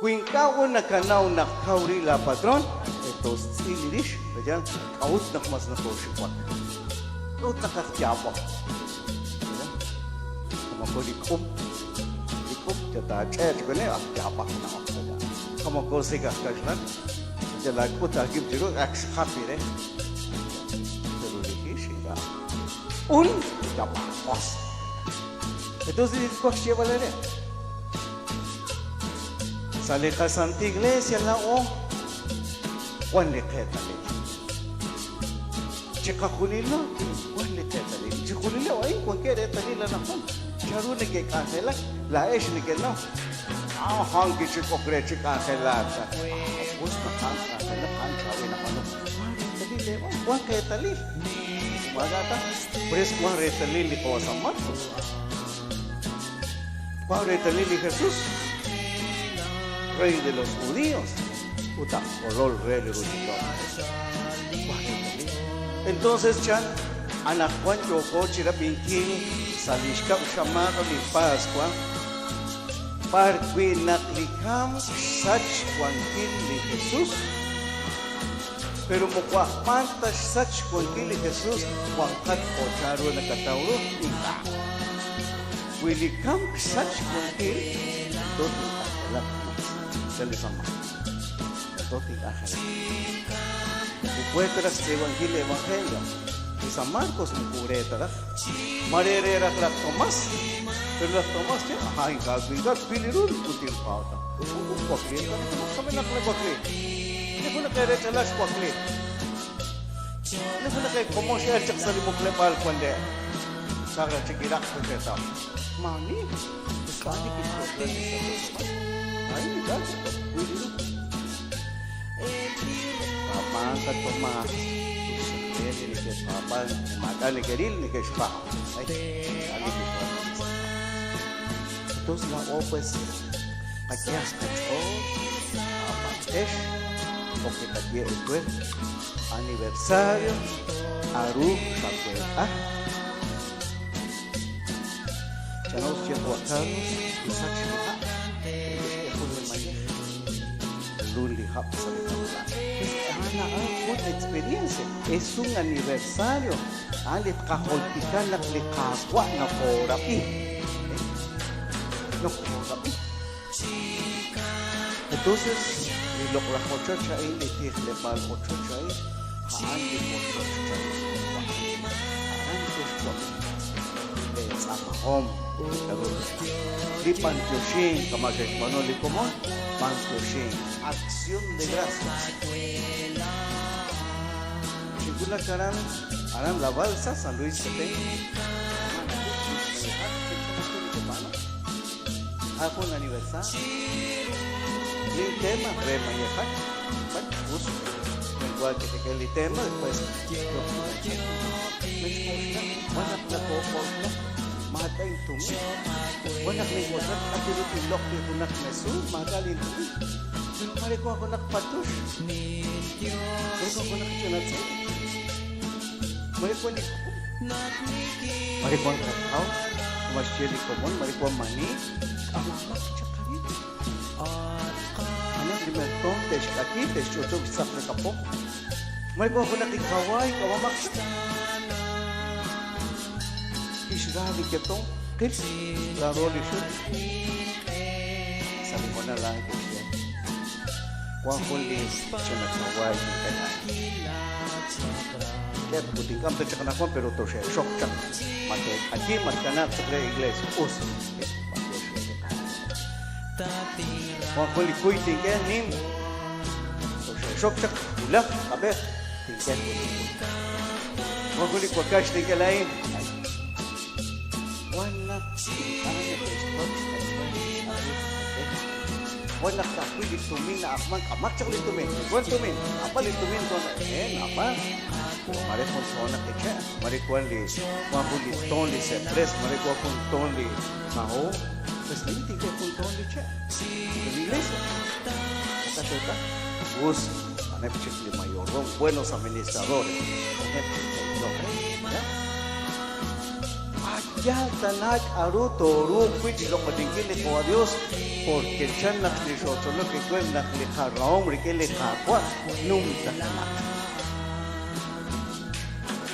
Wi ink'a' wan nakanaw naq kaw rib' laa patron, toxtz'il rix, ¿verdad? K'a'ut naq mas nokoxiwak? K'a'ut naq aj yaab'ok? ¿Verdad? Como li k'um, li k'um yataach'e chikune aj yaab'ak na'ok, ¿verdad? Como ko sik aj kaxlan, yalak'ut aakib' chiru ak xjapi re. Pero li hix ink'a'. Un yaab'akos. Entonces, kwaj xyeeb'al re. Sa' li qaSanta Iglesia laa'o wan li qeetalil. Chiqajunilo wan li qeetalil. Chijunileb' a'in wankeb' reetalil anaqwan. Chanru neke'k'anjelak? Laa'ex nekenaw. A'an kichik'ok re chi k'anjelak. Us naq a'an k'anjelak, a'an chaab'il nab'aanunk. Wan reetalil leeb'an, wan qeetalil. Umaga ta, pues wan reetalil li qawa' San Marcos. Wan reetalil li Jesus, Rey de los judíos, ut aj Kolol re li ruchich'och'. Wan reetalil. Entonces chan, anaqwan yooko chirab'inkil sa' li xkab' xamaan li Paswa, b'ar wi' naq li kamk xsach xwankil li Jesus. Pero moko aj maak ta xsach xwankil li Jesus wanqat jo' chanru nakataw ru, ink'a'. Wi li kamk xsach xwankil, tento tink'anjelaq mas, chan li San Marcos. Tento tink'anjelaq. Moko we ta raj xtz'iib'ankil li Evangelio. Li San Marcos moko re ta raj. Mare re raj laj Tomás. Pero laj Tomás xye, Aja, ink'a' wi ink'a' twil li ru, moko tinpaab' ta. Moko wakliik ta, kamenaq nawakliik. Ani junaq eere chalal xwakliik? Ani junaq eekomon x'elk chaq sa' li muqleb'aal wan le'? Sara chik iraq toxeetaw. Maani, pues maani kixk'oxla li Santo Tomás. A'in ink'a' kiwil ru. Paab'ank at Tomás, ut xaqliik li neke'paab'ank, maak'a' neke'ril, neke'xpaab'. Ay, ink'a' neke'xpaab' li Santo Tomás. Entonces laa'o pues qayaj qach'ool, paab'anqex, jo' kiqaye ewer, aniversario, k'a'ru xaweek'a. Chanaw xye Juan Carlos, kisach li ha', pero kixk'e jun li mayej, lun li hab' sa' li kab'la. Pues a'an a'an jun experiencia, es un aniversario, a'an li tqajultika naq li Qaawa' nokoorab'i. Nokoorab'i. Entonces, li loq'laj ochoch a'in, li tijleb'aal ochoch a'in, a'an li ochoch chan li Qaawa'. Aran kexwab'i leetz'aamahom li k'a'ru teeraj. Li b'antioxink kama' xe'xb'aanu li komon, b'antioxink, acción de gracias. Xinwulak aran, aran La Balsa, San Luis Petén. A'an jun aniversario. Li tema re mayejak. Bueno, us igual que que li tema, después Wan naq nakok'oxlak maak'a' intumin. Wan naq nink'oxlak k'a' ru tinloq' li junaq mesuur, maak'a' lintumin. Pero mare wan junaq patux, mare wan junaq ch'ina tz'i', mare wan li k'um, mare wan kakaw, kama xye li komon, mare wan mani, k'amomaq chaq arin. Aneb' li mertoom te'xk'ayi, te'xch'utub' xtz'aq li kapoj. Mare wan junaq li kawaay, k'amomaq chaq. Kixra li ketomq, qil raaro li xul. Sa' li hoonal a'an kixye, Wan jun li ch'ina kawaay kink'e K'e ut ink'am ta chaq anaqwan pero toxe'xok chaq. Ma teek'ayi, ma tkanaaq chaq re iglesia. Us. B'antiox re li Qaawa'. Wan jun li kuy tink'e nim. Toxe'xok chaq wulaj kab'ej tink'e jun li kuy. Wan jun li wakax tink'e laa'in. Wan naq ink'a' neke'xtoj xk'achb'al li k'a'ru tqak'e. Wan naq ka'ajwi' li tumin na'ajman, k'amaq chaq li tumin, wan tumin, naab'al li tumin wan, eh, naab'al. Pero mare jun toon li che', mare wan li wan jun li toon li sepres, mare wan jun toon li maho. Pues nim tink'e jun toon li che' re li iglesia. Nakaxeeta? Us, a'aneb' chik li mayordoom, buenos administradores, a'aneb' chik te'iloq re, ya. Yal tana k'a'ru tooruuq wi' chixloq'oninkil li Qawa' Dios, porque chan naq li xootzolok ewer naq li qarahom rik'in li Qaawa' numtajenaq.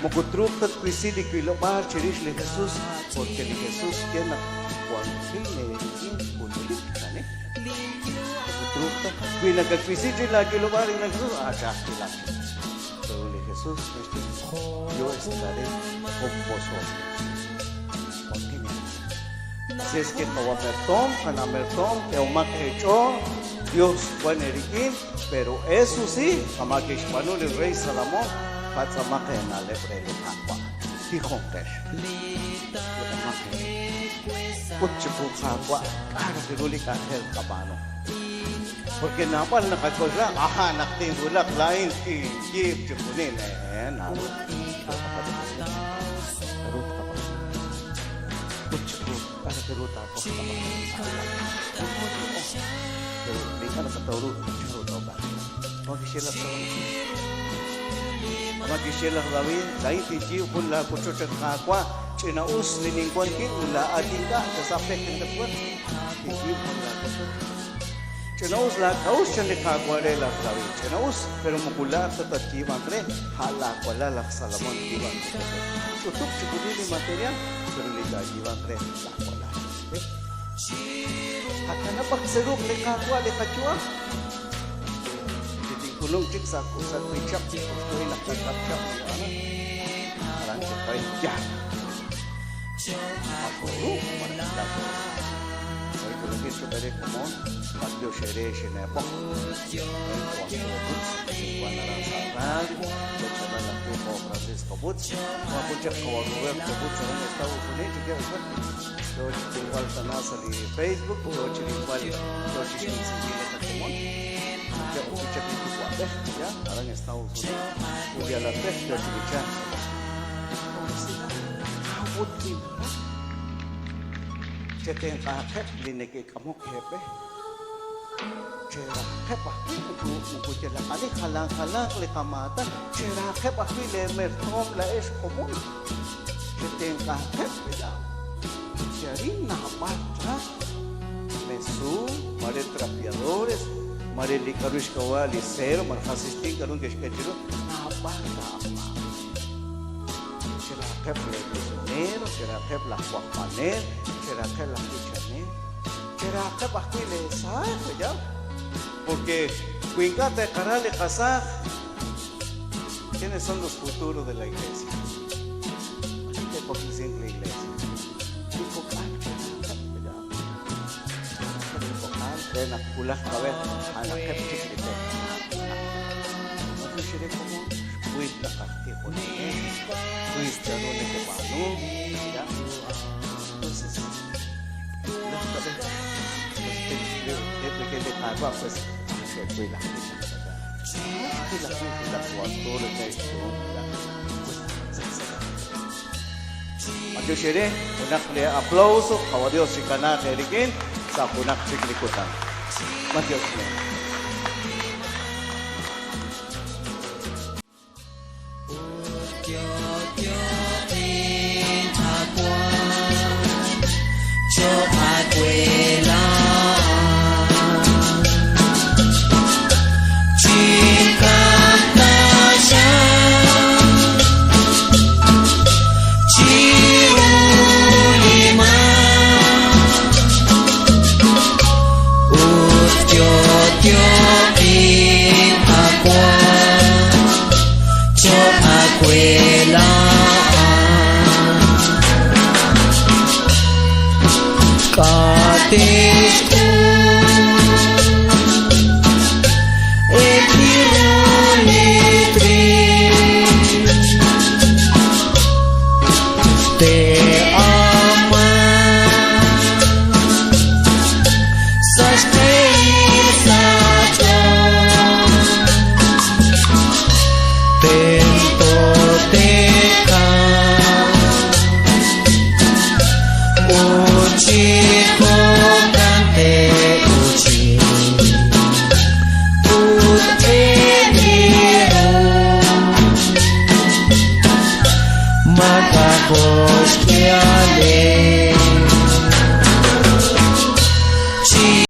Moko truuq ta twisi li wilob'aal chirix li Jesus, porque li Jesus xye naq wanqin eerik'in junelik, chan, eh? Moko truuq ta. Wi nakatwisi chik laawilob'aal rik'in li Jesus, ah, ch'a'ajkilal. Pero li Jesus naxye, Yo estaré con vosotros. Wanqin eerik'in. Así es que qawa' Mertom, qana' Mertom, k'ehomaq eech'ool, Dios wan eerik'in, pero eso sí, kama' kixb'aanu li rey Salomón, patz'omaq eena'leb' re li Qaawa'. Tijonqex. Loq'omaq eerib'. Ut chiqu Qaawa' k'a' raj ru li k'anjel tqab'aanu. Porque naab'al naqak'oxla, aja, naq tinwulaq laa'in tinyiib' chixjunil. Eh, naru Naru tqab'aanu. Ut chiqu k'a' raj ru taakoj tqab'aanu. Pero li ink'a' naqataw ru chanru took'anjelaq. Ma kixye laj Salomón? Ma kixye laj David? Laa'in tinyiib' jun laawochoch, at Qaawa', ch'ina'us li ninwank wi' ut laa'at ink'a', chasapek inq'etq'et. Tinyiib' jun laawochoch. Ch'ina'us laak'a'uxl, chan li Qaawa' re laj David. Ch'ina'us, pero moko laa'at ta tatyiib'anq re, a' laawalal laj Salomón tyiib'anq li ochoch. Ch'utub' chixjunil li material, pero li taayiib'anq re laawalal. Qakanab'aq sa' ruq' li Qaawa' li qayu'am. Chi tinkulunk chik sa' sa' wiib' chihab' chik oxlo'il naq kakab' chihab' li aran. Aran chik b'ay yaal. Ma xooru malaj ink'a' xooru. Oy kulunil choq' eere komon, b'antiox eere xineeb'oq. Oy Juan Butz, xinwan aran sa' radio, rech'alal ajwi' jo' Francisco Butz, wan jun chik qawa' Roberto Butz aran Estados Unidos, chiqeb' wan. Yoo chi rilb'al tana sa' li Facebook, yoo chi rilb'al, yoo chi xnumsinkil li qakomon. Ke'ok chaq li yuwa'b'ej ya aran Estados Unidos, ut li alalb'ej yoo chi b'ichank. A'ut ninpatz', chetenq'ahaqeb' li neke'k'amok eeb'e, cherahaqeb' ajwi' moko yalaq ani, jalan jalanq li qamaatan, cherahaqeb' ajwi' lee mertoom laa'ex komon. Chetenq'ahaqeb' b'ila'. Chi arin naab'al traq, mesuun, mare trapeadores, mare li k'a'ru xk'ab'a' li cero, malaj asistin k'a'ru neke'xk'e chiru, naab'al taa'ajmanq. Cherahaqeb' lee misionero, cherahaqeb' laj wajb'anel, cherahaqeb' laj b'ichanel, cherahaqeb' ajwi' lee saaj, b'ila'. Porque wi ink'a' te'qara li qasaaj, ¿quiénes son los futuros de la iglesia? Ani te'waklesink li iglesia? Li kok'al cherahaqeb', b'ila'. Cherahaqeb' li kok'al re naq wulaj kab'ej a'anaqeb' chik li te'kanaaq. Matiox eere komon, xwil naq aj tijoneleb', xwil chanru nekeb'aanu, b'ila'. Entonces, wulaj kab'ej, pues rik'in li Qaawa', pues xe'wil ajwi' chaq b'ila'. Xwil ajwi' wulaj Huartolo te'xsuhum, b'ila'. Pues, Matiox eere, junaq li aplauso, Qawa' Dios chikanaaq eerik'in sa' junaq chik li kutan. Matiox eere. Ut yo'yoqin Qaawa' choq' aawe laa'at. Chikamk taxaq chiru li maak. Ut yo'yoqin Qaawa' choq' aawe laa'at. K'a' te'xk'ul eb' li ru li triiw? Te'amanq sa' xq'ehil.